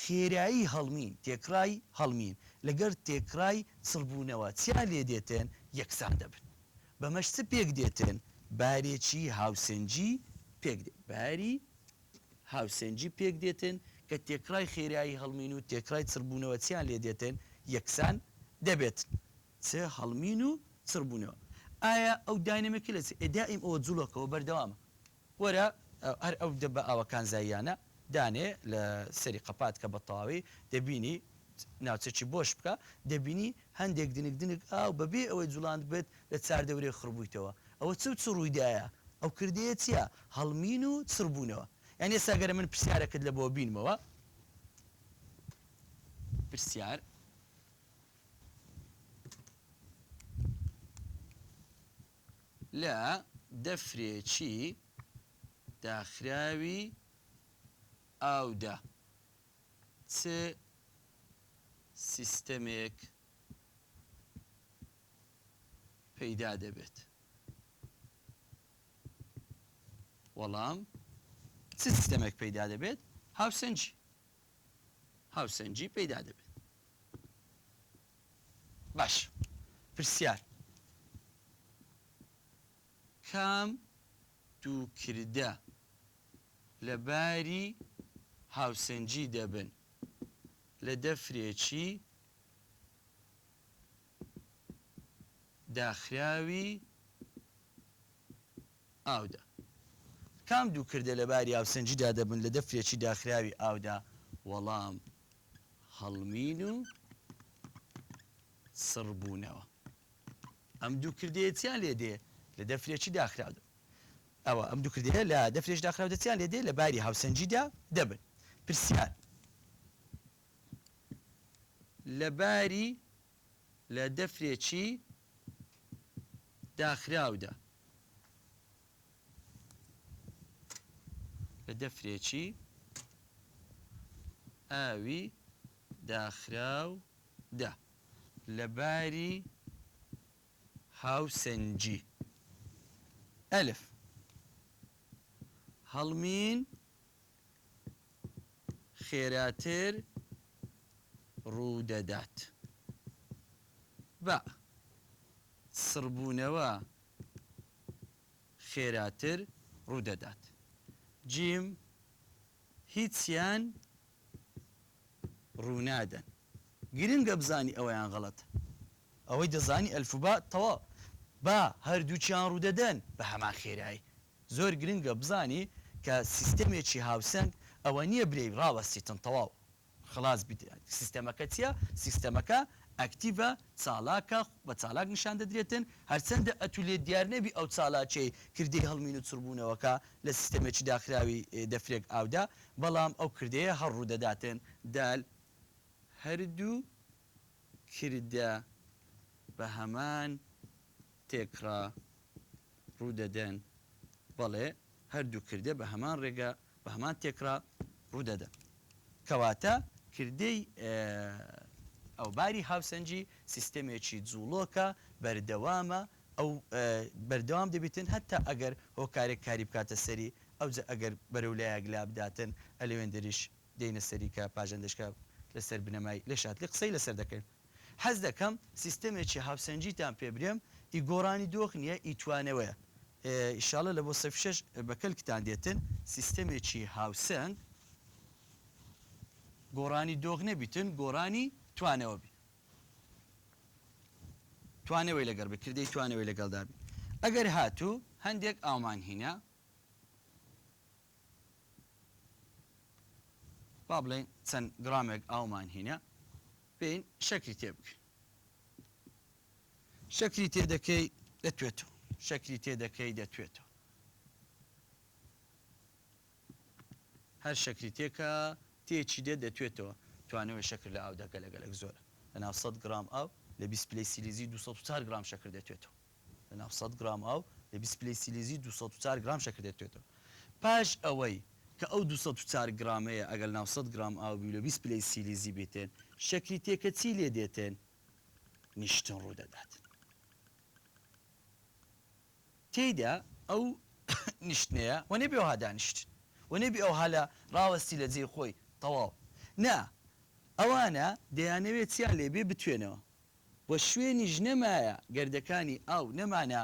خێرایی هەڵمین، تێکڕای هەڵمین، لەگەڵ تێکڕای چڕبوونەوە چیان لێ دێتن؟ یەکسان دەبن. بەمەش چ پێک دێتن؟ بارێکی هاوسەنگی پێک دێت. باری هاوسەنگی پێک دێتن کە تێکڕای خێرایی هەڵمین و تێکڕای چڕبوونەوە چیان لێ دێتن؟ یەکسان دەبێتن. چ هەڵمین و چڕبوونەوە. ئایا ئەو داینەمیکە لە چ؟ ئێ دائیم ئەوە جوڵەکەوە بەردەوامە. وەرە هەر ئەو دەبە ئاوە کانزاییانە دانێ لە سەری قەپات کە بە تەواوی دەبینی ناوچەکی بۆش بکە دەبینی هەندێک دنک دنک ئاو بە بێ ئەوەی جوڵاندبێت لە چاردەورێ خڕبوویتەوە ئەوە چ و چ ڕوویدایە ئەو کردەیە چیە هەڵمین و چڕبوونەوە یانی ئێستا گەر من پرسیارەکت لە بۆ بینمەوە پرسیار. لە دەفرێکی داخراوی ئاودا چ سیستەمێک پەیدا دەبێت؟ وەڵام، چ سیستەمێک پەیدا دەبێت؟ هاوسەنگی. هاوسەنگی پەیدا دەبێت. باش پرسیار، کام دووکردە لە باری هاوسەنگی دەبن لە دەفرێکی داخراوی ئاودا؟ کام دووکردە لە باری هاوسەنگیدا دەبن لە دەفرێکی داخراوی ئاودا؟ وەڵام، هەڵمین و سڕبوونەوە. ئەم دوو کردەیە چیان لێ دێ؟ لە دەفرێکی داخراو دەبن. ئەوە ئەم دوو کردەیە لە دەفرێکی داخراودا چیان لێ دێ؟ لە باری هاوسەنگیدا دەبن. پرسیار، لە باری لە دەفرێکی داخراودا لە دەفرێکی ئاوی داخراودا لە باری هاوسەنگی ئەلف هەڵمین خێراتر ڕوودەدات. بە سڕبوونەوە خێراتر ڕوودەدات. جیم، هیچیان ڕوونادەن. گرنگە بزانی ئەوەیان غەڵەتە. ئەوەی دەزانی ئەلف و با تەواو. با هەردووکیان ڕوودەدەن بە هەمان خێرایی. زۆر گرنگە بزانی کە سیستەمێکی هاوسەنگ ئەوە نییە برێی ڕاوەستیتن تەواو خلاص بیت سیستەمەکە چیە سیستەمەکە ئەکتیڤە چالاکە بە چالاک نیشان دەدرێتن هەرچەندە ئەتوو لێت دیار نەبی ئەو چالاکیەی کردەی هەڵمین و چڕبوونەوەکە لە سیستەمێکی داخراوی دەفرێک ئاودا بەڵام ئەو کردەیە هەر ڕوودەداتن دال هەردوو کردە بە هەمان تێکڕا ڕوودەدەن؟ بەڵێ، هەردوو کردە بە هەمان ڕێگا، بە هەمان تێکڕا ڕوودەدەن. کەواتە کردەی ئەو باری هاوسەنگی سیستەمێکی جووڵۆکە، بەردەوامە، ئەو بەردەوام دەبیتن هەتا ئەگەر هۆکارێک کاری بکاتە سەری، ئەوجا ئەگەر بەرەو لایەک لابداتن، ئەلەوێندەریش دێینە سەری کە پاژەندەشکە لەسەر بنەمای لێشاتلی قسەی لەسەر دەکەین. حەز دەکەم سیستەمێکی هاوسەنگیتان پێ برێم ئی گۆڕانی دۆخ نیە ئی توانەوەیە ئیشاڵە لە بۆ سەفی شەش بە کەلکتان دێتن سیستەمێکی هاوسەنگ گۆڕانی دۆخ نەبیتن گۆڕانی توانەوە بی توانەوەی لەگەڵ بی کردەی توانەوەی لەگەڵدا بی ئەگەر هاتوو هەندێک ئاومان هینا با بڵێین چەند گڕامێک ئاومان هینە بێین شەکری تێ بکەین شەکری تێ دەکەی دەتوێتەوە شەکری تێ دەکەی دەتوێتەوە هەر شەکری تێکە تێکی دێت دەتوێتەوە توانەوەی شەکر لە ئاودا گەلە گەلەک زۆرە لە ناو 100 گرام ئاو لە 20 پلەی سیلیزی 204 گرام شەکر دەتوێتەوە لە ناو 100 گرام ئاو لە 20 پلەی سیلیزی 204 گرام شەکر دەتوێتەوە. پاش ئەوەی کە ئەو 204 گرامەیە ئەگەر لە ناو 100 گرام ئاو بی و لە 20 پلەی سیلیزی بێتێن شەکری تێکە چی لێ دێتێن؟ نیشتن ڕوو دەدات تێیدا ئەو نیشتنەیە وە نەبی ئەوها دانیشتن وە نەبی ئەوها لە ڕاوەستی لە جێی خۆی تەواو نا. ئەوانە دەیانەوێت چیان لێ بێ بتوێنەوە و شوێنیش نەمایە گەردەکانی ئاو نەمانە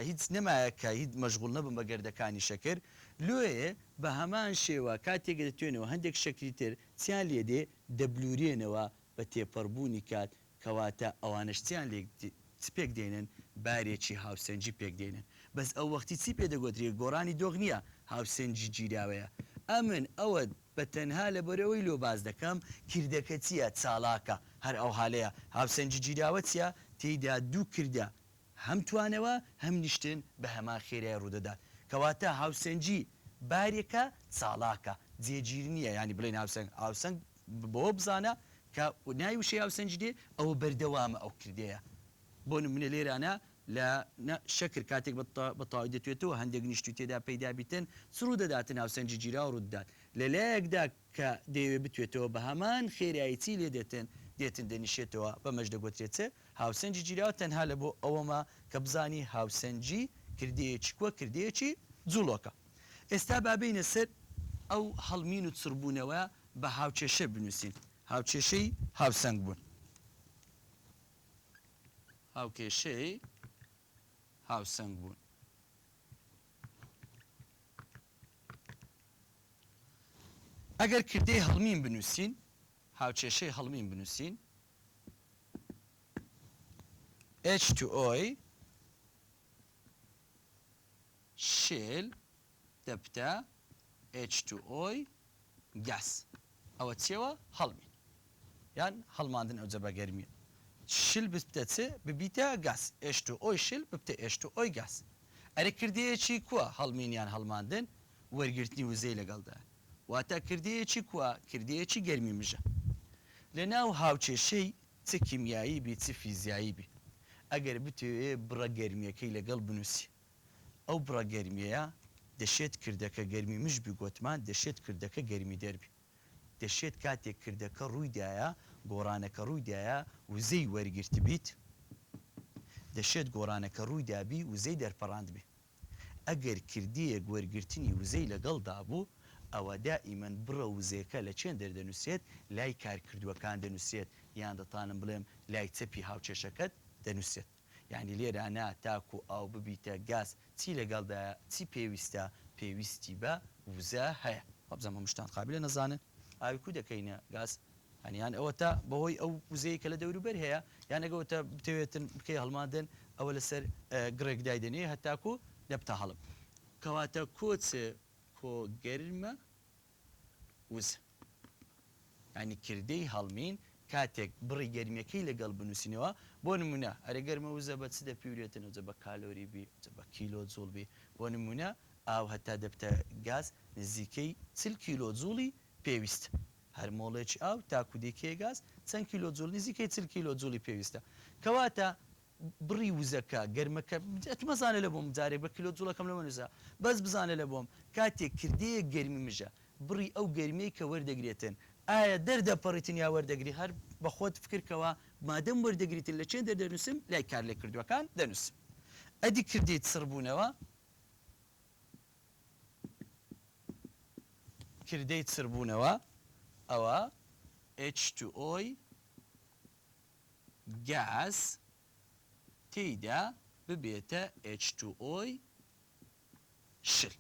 هیچ نەمایە کە هیچ مەشغوڵ نەبن بە گەردەکانی شەکر لۆیێ بە هەمان شێوە کاتێک دەتوێنەوە هەندێک شەکری تر چیان لێ دێ دەبلورێنەوە بە تێپەڕبوونی کات کەواتە ئەوانەش چیان لێ چ پێک دێنن بارێکی هاوسەنگی پێک دێنن بەس ئەو وەختی چی پێ دەگۆترێ گۆڕانی دۆخ نیە هاوسەنگی گیراوەیە ئەمن ئەوەت بە تەنها لەبەرئەوەی لۆ باس دەکەم کردەکە چیە چالاکە هەر ئەوهالەیە هاوسەنگی گیراوە چیە تێیدا دوو کردە هەم توانەوە هەم نیشتن بە هەمان خێرای ڕوودەدات کەواتە هاوسەنگی بارێکە چالاکە جێگیر نیە یانی بڵێین هاوسەنگ هاوسەنگ بەوە بزانە کە ناوی وشەی هاوسەنگی دێ ئەوە بەردەوامە ئەو کردەیە بۆ نمونە لێرانە لە نە شەکر کاتێک بە بە تەواوی دەتوێتەوە هەندێک نیشتوی تێدا پەیدا بیتن چ ڕوودەداتن هاوسەنگی گیراو ڕوودەدات لە لایەکدا کە دەیەوێ بتوێتەوە بە هەمان خێرایی چی لێ دێتن دێتن دەنیشێتەوە بەمەش دەگۆترێ چ هاوسەنگی گیراوە تەنها لە بۆ ئەوەمە کە بزانی هاوسەنگی کردەیەکی کوە کردەیەکی جوڵۆکە ئێستا با بێینە سەر ئەو هەڵمین و چڕبوونەوە بە هاوکێشە بنووسین هاوکێشەی هاوسەنگ بوون. هاوکێشەی هاوسەنگ بوون. ئەگەر کردەی هەڵمین بنووسین، هاوکێشەی هەڵمین بنووسین، H2O شل دەبتە H2O گاز ئەوە چیەوە هەڵمین یان هەڵماندن ئەوجە بە گەرمی شل ببتە چ ببیتە گاز H2O شل ببتە H2O گاز ئەرێ کردەیەکی کوە هەڵمین یان هەڵماندن وەرگرتنی وزەی لەگەڵدایە واتە کردەیەکی کوە کردەیەکی گەرمی مژە لەناو هاوکێشەی چ کیمیایی بی چ فیزیایی بی ئەگەر بتەوێ بڕە گەرمیەکەی لەگەڵ بنوسی ئەو بڕە گەرمیەیە دەشێت کردەکە گەرمی مژ بی گۆتمان دەشێت کردەکە گەرمی دەر بی دەشێت کاتێک کردەکە ڕوویدایە گۆڕانەکە ڕوویدایە وزەی وەرگرتبیت دەشێت گۆڕانەکە ڕوویدابی وزەی دەرپەڕاندبی ئەگەر کردەیەک وەرگرتنی وزەی لەگەڵدا بوو ئەوە دائیمەن بڕە وزەکە لە چێن دەردەنووسرێت لای کارکردووەکان دەنووسرێت یان دەتانم بڵێم لای چەپی هاوکێشەکەت دەنووسرێت. یانی لێرە نا تاکو ئاو ببیتە گاز چی لەگەڵدایە چی پێویستە پێویستی بە وزە هەیە وابزانم هەمووشتان قابلە نەزانن ئاوی کو دەکەینە گاز یانی یان ئەوەتا بەهۆی ئەو وزەی کە لە دەوروبەر هەیە یان ئەگەوەتا بتەوێتن بکەی هەڵماندن ئەوە لەسەر گڕێک دایدەنێی هەتاکو دەبتە هەڵم کەواتە کۆ چ کۆ گەرمە وزە یانی کردەی هەڵمین کاتێک بڕی گەرمیەکەی لەگەڵ بنوسینەوە بۆ نمونە ئەرێ گەرمە وزە بە چ دەپیورێتن ئەوجە بە کالۆری بی ئەوجە بە کیلۆ جوڵ بی بۆ نمونە ئاو هەتا دەبتە گاز نزیکەی 40 کیلۆ جوڵی پێویستە هەر مۆڵێکی ئاو تاکو دەیکەیە گاز چەند کیلۆ جوڵ نزیکەی 40 کیلۆ جوڵی پێویستە کەواتە بڕی وزەکە گەرمەکە ئەتو مەزانە لە بۆم جارێک بە کیلۆ جوڵەکەم لەمە نوسە بەس بزانە لە بۆم کاتێک کردەیەک گەرمی مژە بڕی ئەو گەرمیەی کە وەردەگرێتن ئایا دەردەپەڕیتن یا وەردەگری هەر بە خۆت فکر کەوە مادەم وەردەگریتن لە چێندەر دەنوسم لای کارلێکردوەکان دەنوسم ئەدی کردەی چڕبونەوە کردەی چڕبونەوە ئەوە H2O ی گاز تێیدا ببێتە H2O ی شل.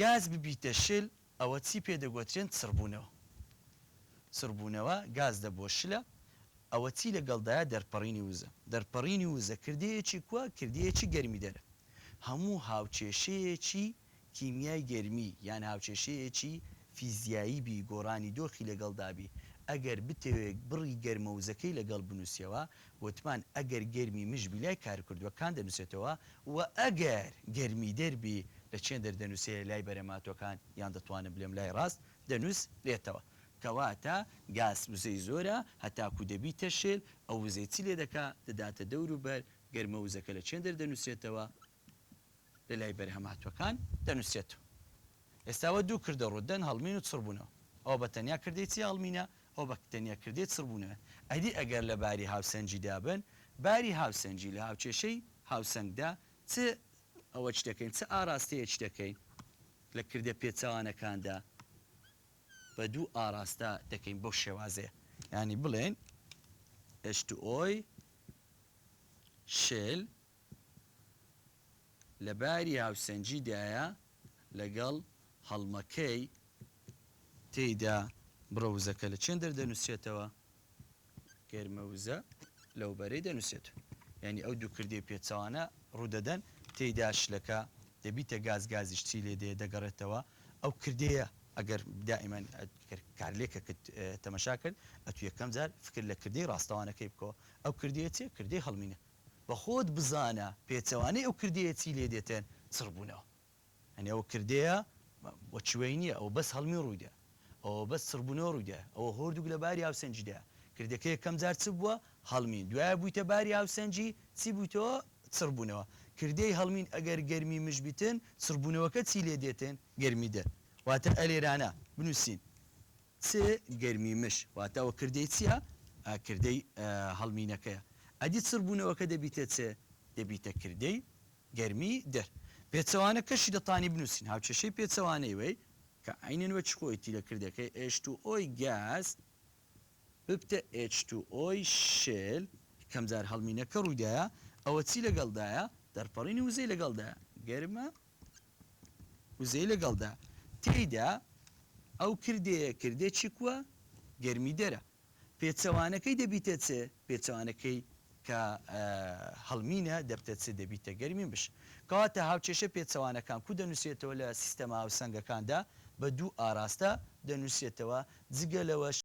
گاز ببیتە شل ئەوە چی پێ دەگۆترێن چڕبوونەوە. چڕبوونەوە گاز دەبووە شلە ئەوە چی لەگەڵدایە دەرپەڕینی وزە. دەرپەڕینی وزە کردەیەکی کوە کردەیەکی گەرمیدەرە. هەموو هاوکێشەیەکی کیمیای گەرمی یان هاوکێشەیەکی فیزیایی بی گۆڕانی دۆخی لەگەڵدا بی ئەگەر بتەوێ بڕی گەرمە وزەکەی لەگەڵ بنوسیەوە وتمان ئەگەر گەرمی مژ بی لای کارکردوەکان دەنوسێتەوە وە ئەگەر گەرمی دەر بی لە چێندەر دەنوسێ لای بەرەماتۆکان یان دەتوانم بلێم لای ڕاست دەنوس رێتەوە کەواتە گاز وزەی زۆرە هەتاکو دەبیتە شل ئەو وزەی چی لێدەکا دەداتە دەورو بەر گەرمە وزەکە لە چێندەر دەنوسرێتەوە لە لای بەرهەمهاتووەکان دەنووسرێت. ئێستا ئەوە دوو کردە ڕوودەن، هەڵمین و چڕبوونەوە. ئەوە بە تەنیا کردەی چی هەڵمینە، ئەوە بە تەنیا کردەی چڕبوونەوەیە. ئەدی ئەگەر لە باری هاوسەنگیدا بن، باری هاوسەنگی لە هاوکێشەی هاوسەنگدا چ ئەوەکی دەکەین، چ ئاراستەیەکی دەکەین لە کردە پێچەوانەکاندا؟ بە دوو ئاراستە دەکەین بەو شێوازەیە یانی بڵێین H2O شێل لە باری هاوسەنگیدایە لەگەڵ هەڵمەکەی تێیدا بڕە وزەکە لە چێندەر دەنووسرێتەوە؟ گەرمە وزە لەو بەرەی دەنووسێتەوە. یانی ئەو دوو کردەی پێچەوانە ڕوودەدەن تێیدا شلەکە دەبیتە گاز گازیش چی لێ دێ دەگەڕێتەوە ئەو کردەیە ئەگەر دائیمەن ئەگەر کارلێکەکت تەمەشا کرد ئەتوو یەکەم جار فکر لە کردەی ڕاستەوانەکەی بکەوە ئەو کردەیە چیە کردەی هەڵمینە بەخۆت بزانە پێچەوانەی ئەو کردەیە چی لێ دێتن چڕبوونەوە. یانی ئەوە کردەیە وەچوەی نیە ئەوە بەس هەڵمین ڕوویدا ئەوە بەس چڕبوونەوە ڕوویدا ئەوە هۆردووک لە باری هاوسەنگیدایە کردەکە یەکەم جار چ بووە هەڵمین دوایە بوویتە باری هاوسەنگی چی بوویتەوە چڕبوونەوە کردەی هەڵمین ئەگەر گەرمی مژ بیتن چڕبوونەوەکە چی لێ دێتن گەرمی دەر واتە ئەلێرانە بنووسین چ گەرمی مژ واتە ئەوە کردەی چیە کردەی هەڵمینەکەیە ئەدی چڕبوونەوەکە دەبیتە چ دەبیتە کردەی گەرمی دەر. پێچەوانەکەشی دەتانی بنووسین هاوکێشەی پێچەوانەی وەی کە عەینەن وەکی خۆیەتی لە کردەکەی ئێچ تو ئۆی گاز ببتە ئێچ تو ئۆی شێل یەکەم جار هەڵمینەکە ڕوویدایە ئەوە چی لەگەڵدایە دەرپەڕینی وزەی لەگەڵدایە گەرمە وزەی لەگەڵدا تێیدا ئەو کردەیە کردە چی کووە گەرمی دەرە پێچەوانەکەی دەبیتە چ؟ پێچەوانەکەی کە هەڵمینە دەبتە چ؟ دەبیتە گەرمی مش. کەواتە هاوکێشە پێچەوانەکان کو دەنووسرێتەوە لە سیستەمە هاوسەنگەکاندا؟ بە دوو ئاراستە دەنووسرێتەوە، جگە لەوەش.